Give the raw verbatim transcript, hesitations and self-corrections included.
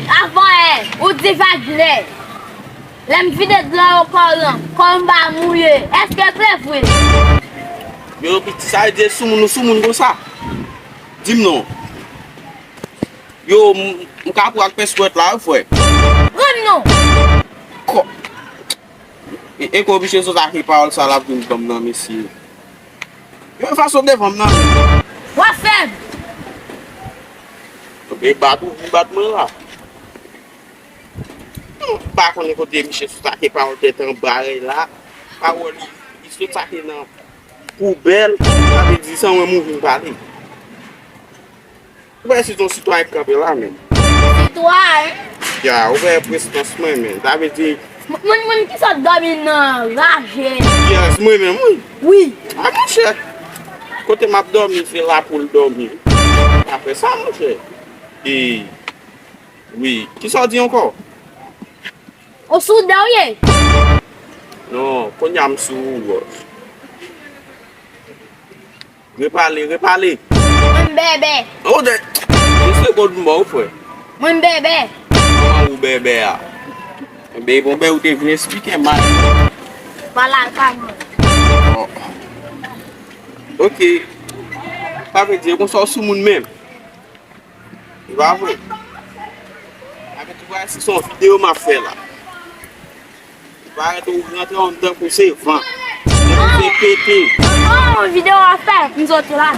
Avan yè, ou di vag lè. Lè m vide dlo yo kò w lan, kò m pa mouye. Èske se vre? Yo, piti, sa vle di soumoun, ou soumoun konsa? Di m non. Yo, m, m ka pran ak pès pwèt la, wi, frè. Rann non. Kò. E, e ko misye sot ak pawòl sa l ap vin ban m nan, mesye. Yo, fason devan m nan. W ap fè m. E bat ou, ou bat mwen la. M pa konnen kote misye sot ak pawòl tèt anba la. Pawòl li, li sot ak nan poubèl. Sa vle di, san mwen mouri m pale. Ou wè si ton sitwayen k kanpe la, men. Sitwayen? Ya, ou wè prezans mwen, men. Sa vle di, moun, moun ki sot dòmi nan raje. Yes, mwen menm, wi. Wi. A, monchè. Kote m ap dòmi, se la pou l dòmi. Apre sa, monchè. E, wi. Kisa w di ankò? Ou sou dan w ye? Non, kounye a m sou ou. Repale, repale. Mwen bèbè. O, de, de segonn m ba w, frè. Mwen bèbè. Kòman ou bèbè a? Enben, bon, ben, ou te vin esplike m a. Pale ak mwen. O. Ok. Sa vle di, konsa w sou moun menm. E pa vre. Avèk ou wè, se yon videyo m ap fè la. Ou pa rete, ou rantre anndan pou se van. Pou se pete. Oh, videyo w ap fè, m soti la.